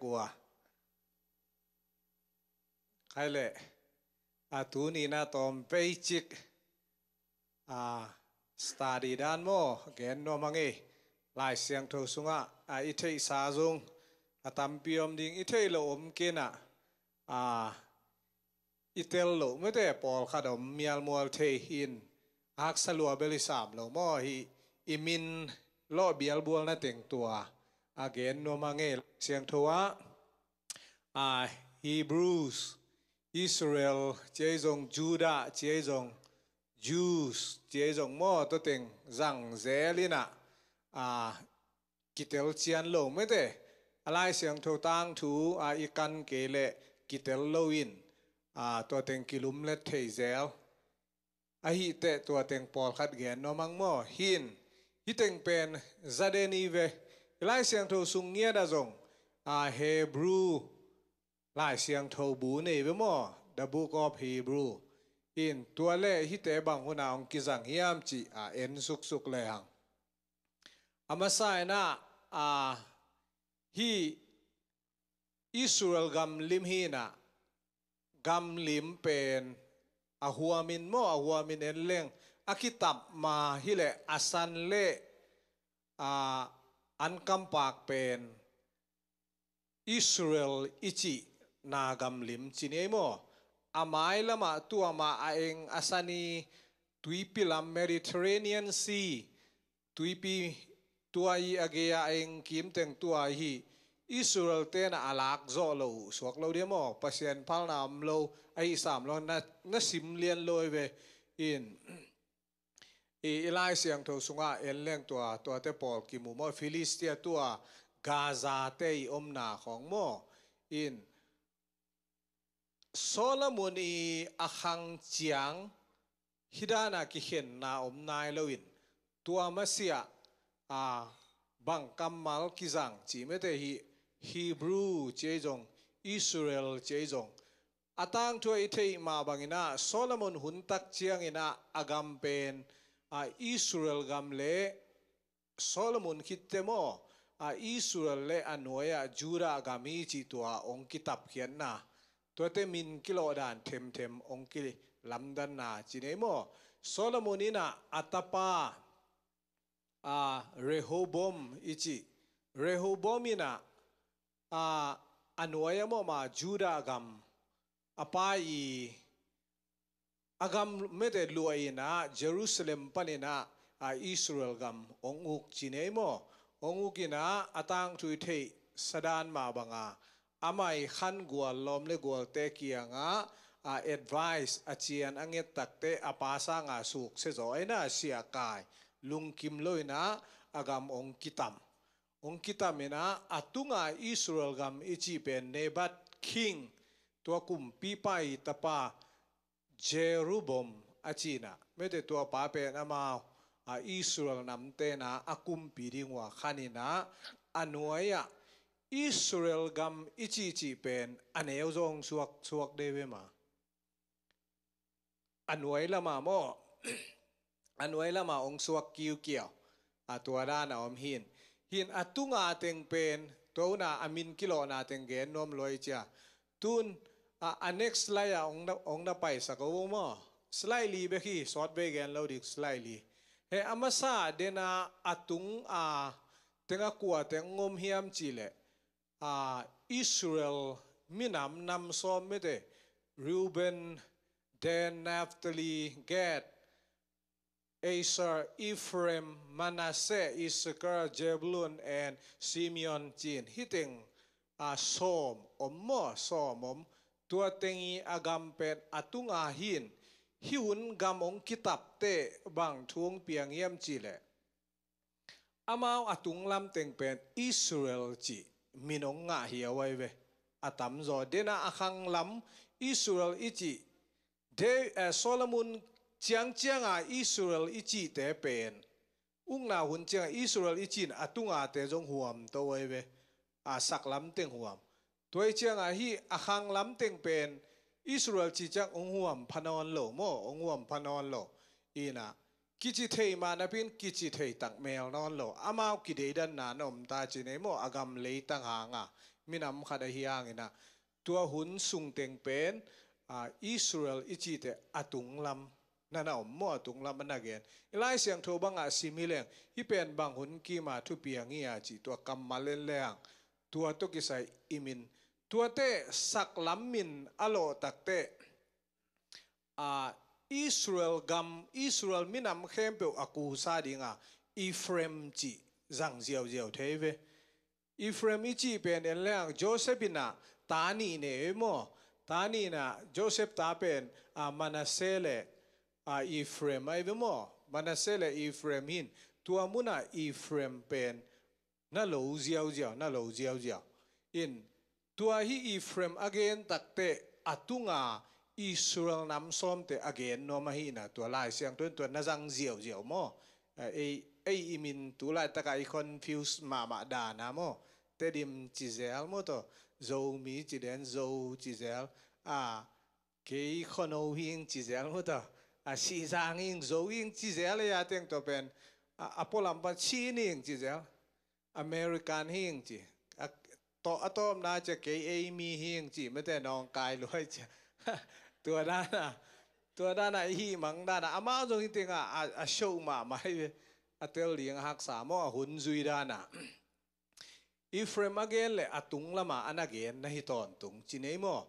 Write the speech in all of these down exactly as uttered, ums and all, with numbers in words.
kua. Khai leh, a, tuni-in a tawm pei cik, a, study dan maw, gen nuam hang ei. Lai Siangtho sungah, a, i theihsa zong a tampi om ding, i theih loh om kei-in a, a, i tel loh mete pawlkhat om mialmual thei hi-in, a haksa lua bel i sam lo maw hi, i min lawh bialbualna teng tua a gen nuam hang ei. Lai Siangtho ah, a, Hebrews, Israel ci-a zong, Judah ci-a zong, Jews ci-a zong maw, tua teng zang zel in a, a, kitel cian lo mete. A Lai Siangtho tangthu, a, i kan kei leh kitel lo in, a, tua teng kilumlet thei zel. Ahih teh tua teng pawlkhat gen nuam hang maw. Hi-in, hih teng pen za den hi ve. I Lai Siangtho sung ngiat ah zong, a, Hebrew Lai Siangtho bu nei ve maw, The Book of Hebrew. Hi-in, tua leh hihte bang hun ah hong kizang hiam cih a en suksuk lehang. A masa in a, a, hih Israel gam lim hi-in a, gam lim pen a huamin maw, a huamin en leng, a kitap ma hi leh a san leh, a, an kampak pen Israel i cihna gam lim ci ni ei maw. A mai lamah tua mah a eng a san i tuipi lam Mediterranean Sea, tuipi tua i a gei a eng kim teng tua hi. Israel ten a lak zawh loh uh suak lo dia maw. Pasian phalna om lo, ahi sam lo, na, na sim lian lo ei ve. In, i, i Lai Siangtho sungah en leng tua, tuate pawl kimu maw, Philistia tua, Gaza te i omna khawng maw. In, Solomon i a khang ciang, hih dan a kikhenna om nai lo in, tua masiah, a, bang kammal kizang ci mete hi, Hebrew ci ei zong, Israel ci ei zong. A tangthu ah i theih mah bangin a, Solomon hun tak ciangin a, a gam pen, a, Israel gam leh Solomon khit teh maw, a, Israel leh a nuai ah Judah gam hi cih tua hong kitapkhiatna. Tuate min kilawh dan themthem hong kilamdanna ci ni ei maw. Solomon in a, a tapa, a, Rehoboam i cih. Rehoboam in a, a, a nuai ah maw ma Judah gam, a pa i a gam mete luah in a, Jerusalem panin a, a, Israel gam hong uk ci ni ei maw. Hong uk in a, a tangthu i theihsa dan mah bang a, amah i khan gual lawm leh gualte kiangah, a, advice a cian a nget tak teh a pa sangin sukse zaw in a, siahkai lungkim lo in a, a gam hong kitam. Hong kitam in a, a tunga Israel gam i cih pen Nebuchadnezzar, tua kumpipa i tapa Jeroboam a ci in a, mete tua pa pen amau, a, Israel namte in a, a kumpi ding uh a khan in a, a nuai ah Israel gam i cihcih pen a neu zong suak, suak de ve maw. A nuai lamah maw, a nuai lamah hong suak kiukiau. A, tua dan a om hi-in. Hi-in a tunga teng pen, tua hun a a min kilawhna teng gen nuam lua i cia. Tun, a, a next slide ah hong na, hong na paisak o maw. Slide li bek hi, sawtvei gen lo ding slide li. He, a masa den a, a tung a teng a kua teng hong om hiam cih leh, a, Israel minam nam sawm mete, Reuben, Dan, Naphtali, Gad, Asher, Ephraim, Manasseh, Issachar, Zebulun and Simeon ci-in, hih teng, a, sawm om maw, sawm om. Tua teng i a gam pen a tunga hi-in, hih hun gam hong kitap teh bang thu hong piang hiam cih leh, amau a tunglam teng pen Israel cih min hong ngah hi a, huai ve. A tamzaw den a, a khanglam Israel i cih, De, eh, Solomon ciangciang a Israel i cihte pen, ukna hun ciang a Israel i cih in a tungate zong huam to, huai ve. A saklam teng huam. Tua i ciang a hih a khanglam teng pen Israel cih ciang hong huam pha nawn lo maw, hong huam pha nawn lo. Hi-in a, kici thei mah napi-in kici thei tak mel nawn lo. Amau kideidanna na om ta ci ni ei maw, a gam leitang hang a. minam khat ahi hangin ah, tua hun sung teng pen, ah, Israel i cihte a tunglam na na om maw, a tunglam a na gen. I Lai Siangtho bangah sim hi leng, hih pen bang hun kima thupiang hi a cih tua kammal en leng, tua tawh kisai i min. Tuate saklam min a lawh takteh, a, Israel gam, Israel minam khempeuh a kusa dinga Ephraim cih zang ziauziau thei ve. Ephraim i cih pen en leng Joseph in ah ta nih nei ei maw. Ta nih in ah Joseph ta pen, a, Manasseh le, a, Ephraim ahi ve maw. Manasseh le Ephraim hin tua munah Ephraim pen na lo ziauziau, na lo ziauziau. In, tua hih Ephraim a gen takteh a tunga Israel nam sawmte a gen nuam ahi in ah, tua Lai Siangtho in tua na zang ziauziau maw. A, ei, ei i min tu laitakah i confuse mahmah dan a maw. Tedim ci zel maw tawh, Zomi ci den, Zo ci zel. A, kei Khono hi ing ci zel maw tawh. A, Sihzang hi ing, Zo hi ing ci zel ei a teng tua pen. A, a pualam pan Chin hi ing ci zel. American hi ing ci. A, tawh, a tawpna cia kei ei mi hi ing ci, mete nawngkai luai cia. Tua dana, tua dana i hih mang dana, amau zong hi tenga, a, a show mahmah hi ve. A tel ding a haksa maw, a hun zui dana. Ephraim a gen le a tung lama a na gen na hi tawntung ci nei maw.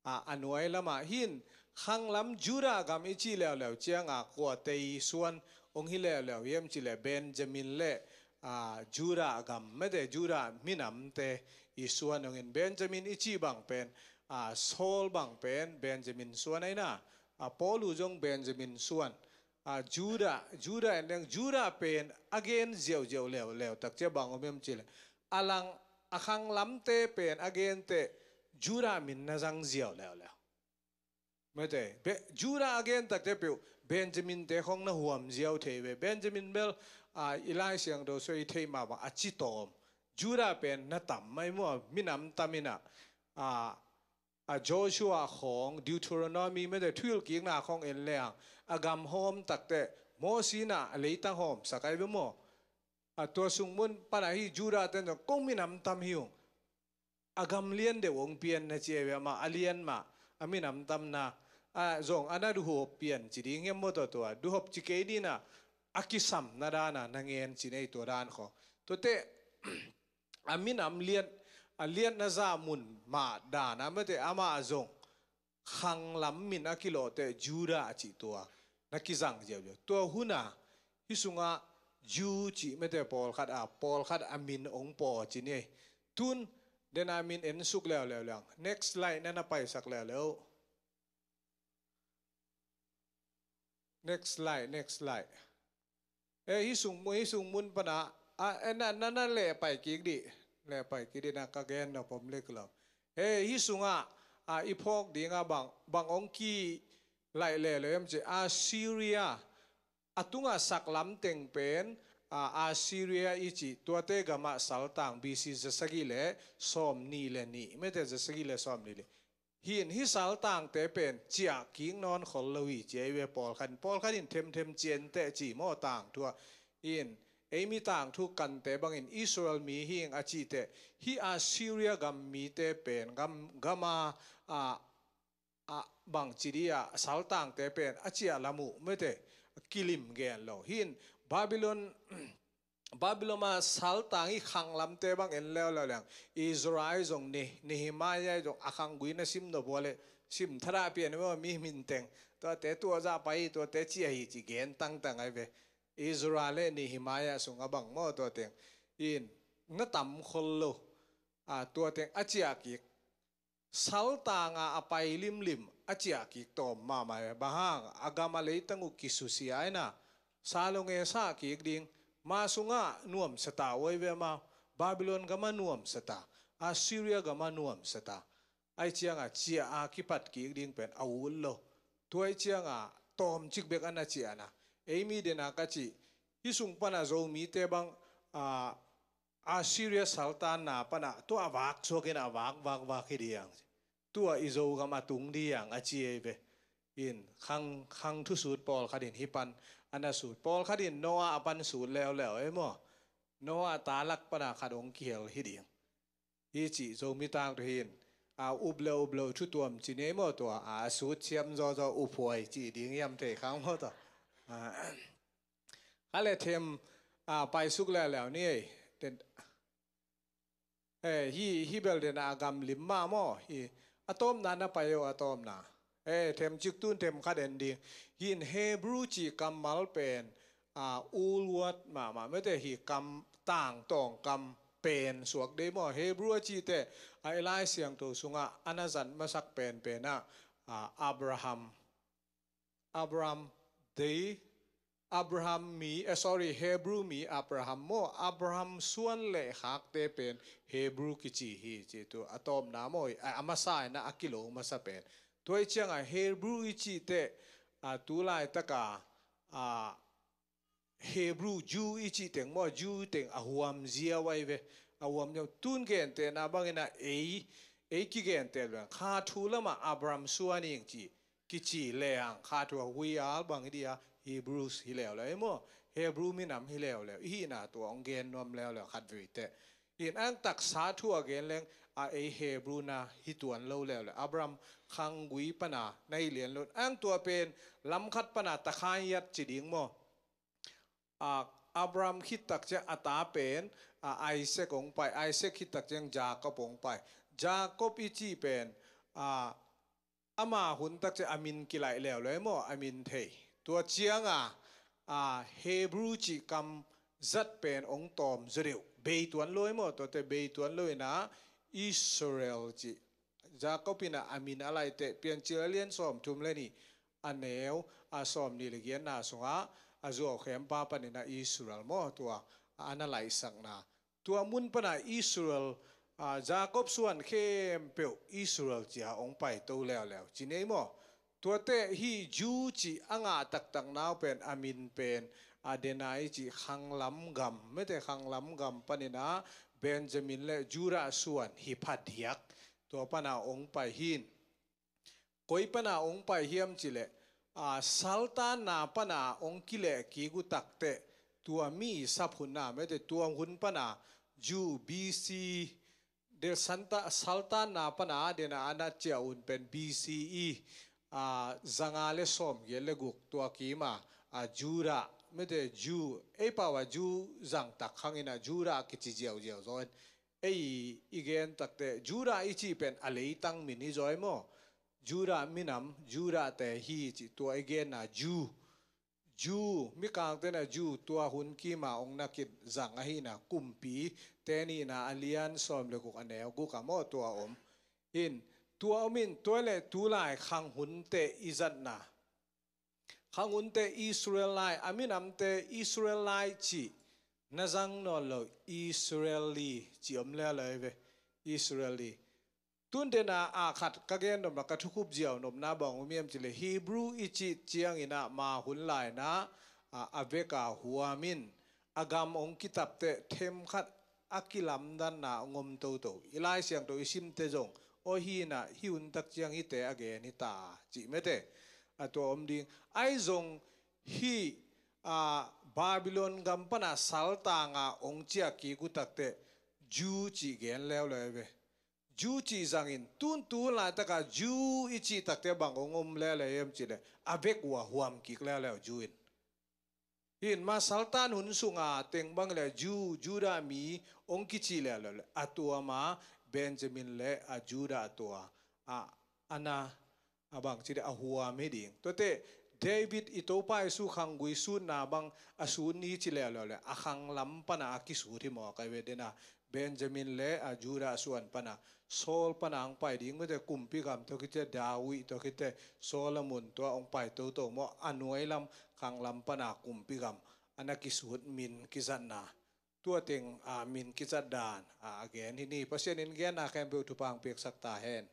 A, a nuai lamah hin, khanglam Judah gam i cih leuleu cianga kua tei suan hong hi leuleu hiam cih leh Benjamin le, a, Judah gam, mete Judah minamte i suan hong in. Benjamin i cih bang pen, a, Saul bang pen Benjamin suan ahi na, a, Paul uh zong Benjamin suan. A, Judah, Judah en leng, Judah pen a gen ziauziau leuleu tak cia bang om hiam cih leh, a lang, a khanglamte pen a gente Judah min na zang ziau leuleu. Mete, Be-, Judah a gen takte peuh Benjamin te khong na huam ziau thei ve. Benjamin bel, a, i Lai Siangtho sua i theih mah bang a ci tawm. Judah pen na tam mai maw, minam tam in ah, a, a, Joshua khong, Deuteronomy, mete thuhilhkikna khong en leng, a gam hawm takte, Mosi in ah a leitang hawmsak ahi ve maw. A, tua sung mun pan ahi Judah ten zong kong minam tam hi ung. A gam lian deuh hong pian na ci ei ve, amah a lian mah, a minam tamna, a, zong a na duhop pian ci ding hiam maw tawh tua, duhop ci kei dina, a kisamna dana na ngen ci nei tua dan khaw. Tuate, a minam lian, a lian na zah mun mah dana, mete amah zong khanglam min a kilawhte Judah a cih tua na kizang ziauziau. Tua huna hih sungah Jew cih mete pawlkhat a, pawlkhat a min ong paw ci ni. Tun dena min ensuk leuleu leng. Next slide na na paisak leuleu. Next slide, next slide. Eh, hih sung, hih sung mun pana, ah, eh, na, na, na lehpai kik dih. Lehpai kik dih na ka gen na pom lek lo. Eh, hih sungah, ah, i phawk dinga bang, bang ong ki laih leh lo em ci, Assyria. A tunga saklam teng pen, ah, Assyria i ci, tuate gama saltang B C zasagih le sawm nih le nih. Mete zasagih le sawm nih le. Hin hih saltangte pen ciah kik nawn khol lo hi ci ei ve pawlkhat. Pawlkhat in themthem cienteh ci maw tangthu ah. Hin ei mi tangthu kante bangin Israel mi hi ing a cihteh hih Assyria gam mite pen gam, gama, a, a, bang ci dih a saltangte pen a ciah lam uh mete kilim gen lo. Hin Babylon Babylon a saltang i khanglamte bang en leuleu leng. Ezra i zong ni, Nehemiah i zong a khanggui na sim nop ua le sim thadah pian maw mi minteng. Tuate tua zah pai hi, tuate ciah hi ci gen tangtang ai ve. Ezra le Nehemiah sungah bang maw tuateng. In na tam khol lo. A, tuateng a ciah kik. Saltanga a pai limlim a ciah kik tawm mahmah e. Bang hang a gam a leitang uh kisusia ina. Salonge sah kik ding. Ma sungah nuamsa ta uai ve amau. Babylon gama nuamsa ta. Assyria gama nuamsa ta. Ai cianga ciah a kipat kik ding pen a ut lo. Tuai cianga tawmcik bek ana ciahna. Ei mi dena ka cih. Hih sung pana Zomite bang, a, Assyria saltanna pana tua a vak suakin a vak, vak, vak hi diang. Tua i Zogam a tung diang a ci ei ve. In khang, khang thusut pawlkhat in hih pan ana sut. Pawlkhat in Noah a pan sut leuleu ei maw. Noah talak pana khat ong kihel hi ding. Hi cih Zomi tangthu hi in, a, up le up lo thu tuam ci ni ei maw tua, a, a sut siam zawzaw uphuai cih ding hiam thei khang maw tua. A, kha le them, a, paisuk leuleu ni ei. Then, eh, hi, hi bel den a gam lim mah maw. Hi, a tawpna na pai uh a tawpna. Eh, them cik tun them khat en ding. Hi in Hebrew cih kammal pen, a, ul word mahmah mete hi kam tang tawng kam pen suak dei maw. Hebrew a cihte, a, i Lai Siangtho sungah a na zat masak penpen ah, a, Abraham. Abraham dei, Abraham mi, eh, sorry, Hebrew mi Abraham maw, Abraham suan le khakte pen Hebrew kici hi, ci tu a tawpna maw, a, a masa in ah a kilo masa pen. Tua i ciangah Hebrew i cihte, a, tu laitaka, a, Hebrew, Jew i cih teng maw, Jew teng a huam ziau ahi ve. A huam ziau, tun gentehna bangin ah ei, ei kigenteh bang kha thu lamah Abraham suan ing ci, kici le ang kha thu a hui al bang hi dia, Hebrews hi leuleu ei maw. Hebrew minam hi leuleu. I hihna tua hong gen nuam leuleu khat vei teh. Hi in ang taksa thu a gen leng a ei Hebrew na hi tuan lo leuleu. Abraham khanggui pana na hi lian lo. Ang tua pen lam khat pana takhan yat ci ding maw. A, Abraham khit tak ciang a ta pen, a, Isaac hong pai, Isaac khit tak ciang Jacob hong pai. Jacob i cih pen, a, ama hun tak ciang a min kilaih leuleu ei maw, a min thei. Tua cianga, a, Hebrew cih kam zat pen hong tawm zaw deuh. Bei tuan lo ei maw, tuate bei tuan lo in ah Israel cih. Jacob in ah a min a laih teh Piancil a lian sawmthum le nih, a neu, a, sawmnih le giatna sungah a zuau khempa panin ah Israel maw tua, a, a na laihsakna. Tua mun pana Israel, a, Jacob suan khempeuh Israel cia hong paito leuleu ci ni ei maw. Tuate hi Jew cih a ngah taktak nau pen a min pen, a, dena i cih khanglam gam, mete khanglam gam panin ah Benjamin le Judah suan hi phadiak. Tua pana hong pai hi in. Koi pana hong pai hiam cih leh, a, saltanna pana hong kileh kik uh tak teh, tua mi sap hun ah mete tua hun pana Jew B C, de santa, saltanna pana dena a na ciah hun pen B C E, a, zanga le sawmgiat le guk tua kima, a, Judah, mete Jew, ei pau a Jew zang tak khang in ah Judah kici ziauziau zaw in. Ei i gen tak teh, Judah i cih pen a leitang min hi zaw ei maw. Judah minam, Judah te hi cih tua i genna Jew. Jew, Mikangte in ah Jew tua hun kima hong na kizang ahihna, Kumpite nihna a lian sawm le guk a neu guk ah maw tua om. Hi in, tua om in tua le tu lai khang hunte i zatna. Khang hunte Israelite, a minamte Israelite cih na zang nawn lo, Israeli cih om leuleu ei ve. Israeli. Tun dena a khat ka gen nopna, ka thukhup ziau nopna bang om hiam cih leh Hebrew i cih ciangin ah ma hun lai in ah, a, a vek a huam in a gam hong kitap teh them khat a kilamdanna hong om toto. I Lai Siangtho i simte zong, aw hi in ah, hi hun tak ciang hite a gen hi ta, cih mete. A tua om ding. Ahi zong hi, a, Babylon gam pana saltanga hong ciah kik uh tak teh, Jew cih gen leuleu ei ve. Jew cih zangin, tun tu laitaka Jew i cih tak teh bang hong om leuleu hiam cih leh, a vek uh a huam kik leuleu Jew in. Hi in ma saltan hun sunga teng bang le Jew, Judah mi hong kici leuleu le, a tua ma Benjamin le a Judah a tua, a, a na, a bang cih leh a huam hi ding. Tuate David i Topa Jesu khanggui sutna bang a sut ni ci leuleu le, a khanglam pana a kisut hi mawk ei ve dena. Benjamin le a Judah suan pana, Saul pana hong pai ding mete, kumpi gam tawh khit teh, David tawh khit teh, Solomon tua hong pai toto maw, a nuai lam khanglam pana kumpi gam a na kisut min kizatna. Tua teng, a, min kizat dan, a, a gen hi ni. Pasian in genna khempeuh thupha hong piaksak ta hen.